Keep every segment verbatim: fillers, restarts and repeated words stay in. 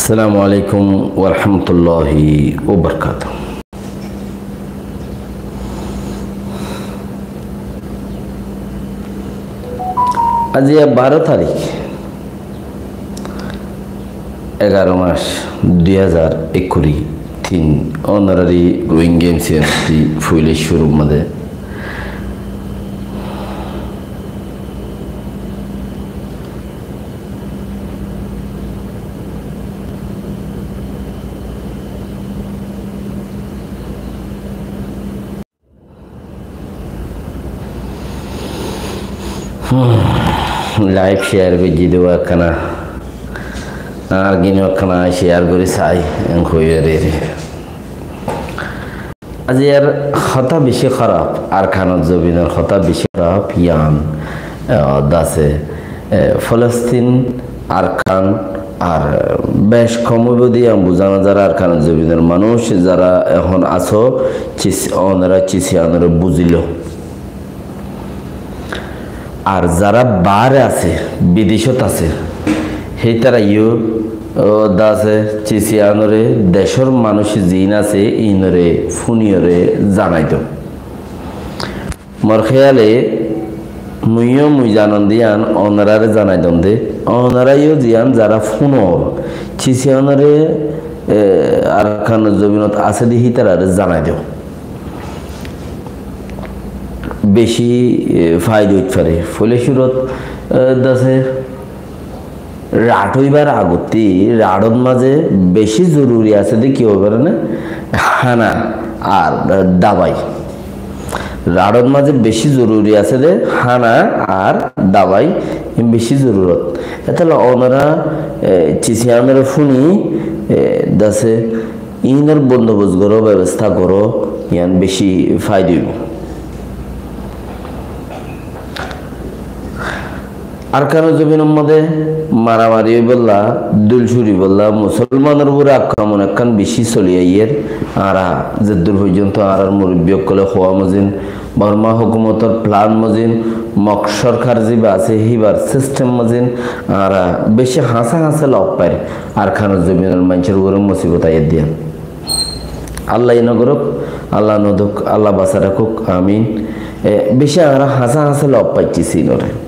Assalamu alaikum warahmatulláhi wabarakátuhu. Aijja baró tarík, egaró mac, dui házar ekkuri tin, ónorari Rohingya M C N T foila cúrur mazé Live share goijjí de ekkana, ar gín ekkana share gorí sai, en hoiyóre. Aijjar hotá beci hóraf, Arkanor zobinor hotá beci hóraf, yián, eh, dase, eh, Folostin, Arkan, ar bec hom óibo de yián buzá no zar, Arkanor zobinor manúic zara ehón asó, cis-, onora cis yiánore buzílo. Ar zara baáre asé, bidecót asé, hítara yó, ó, dase cis yiánore decór manúic ziín asé, iínore fúniyore zanai do. Mor héyale mui yó mui zanon de yián onoráre zanai dom de, onora yó ziyán zara fúnor, cis yiánore, e, Arkanor zobinot asé de hítarare zanai do. Beci, e, faida óit fare. Foila cúrot, e, dase raçóibar agottí raçót mazé beci zoruri asé de ki óibo né? Hána ar dabai. Raçót mazé beci zoruri asé de hána ar dabai, iín beci zorurot. Etolla onora, e, cis yiánore fúni, e, dase iínor bondobos goró, bebosta goró, yián beci faida óibo. Arkanor zobinor modé maramari óibolla, dul curi óibolla, musolmanor uore akromon ekkán beci soli aiyér. Añára zeddur foijjonto añárar murobbi ókkole hoó mozin, Borma hókumotor plan mozin, Mog sorkar ziba asé, híbar sistem mozin, añára beci hañsé hañsé lof fair Arkanor zobinor maincór uore musibot aiyér de yián. Allah yó no gorók, Allah no douk, Allah basai rakók, amin. E, beci añára hañsé hañsé lof faiccí siínore.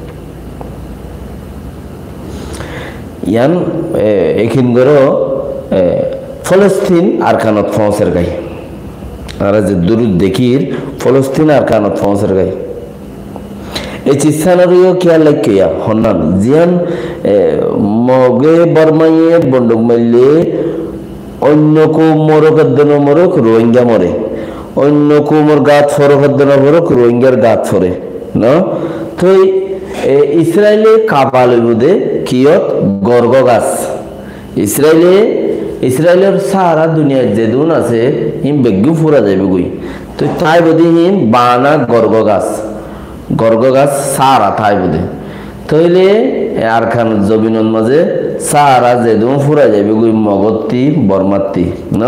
Yián, e, ekin goró, e, Folostin Arkanot foóñser gái. Añára zeddur dekír, Folostin Arkanot foóñser gái. E cis yiánoré yó kiyá laikkó yián, honnán, ziyán, e, Moge Bormaye bonduk maille, oinno koum morok edde no morok, Rohingya more. Oinno koumor gat forok edde no forok, Rohingyar gat fore. No? Toi, e, Israile kaba loibo de, kiyót? Gorgo gas. Israile, Israilor sára duniyait zedún asé, hín beggún fúrai zaibói. Toi táibo de hín bana gorgo gas. Gorgo gas sára táibo de. Tóile e Arkanor zobinor mazé sára zedún fúrai zaibói Mogottí, Bormattí, no?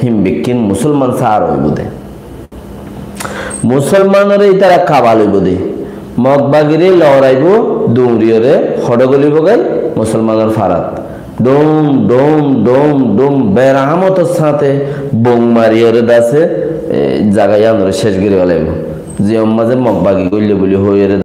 Hín bekkín musolman sára óibo de. Musolmanore ítara kaba loibo de. Mog bagire loraibo, dunguriyore hoçé golibo gái musolmanor farat. Dhum, dhum, dhum, dhum, berahamotor sáñte bom mariyore dase, e, zaga yiánore céc gori felaibo. Ziyán mazé Mog bagi goille buli hoiyore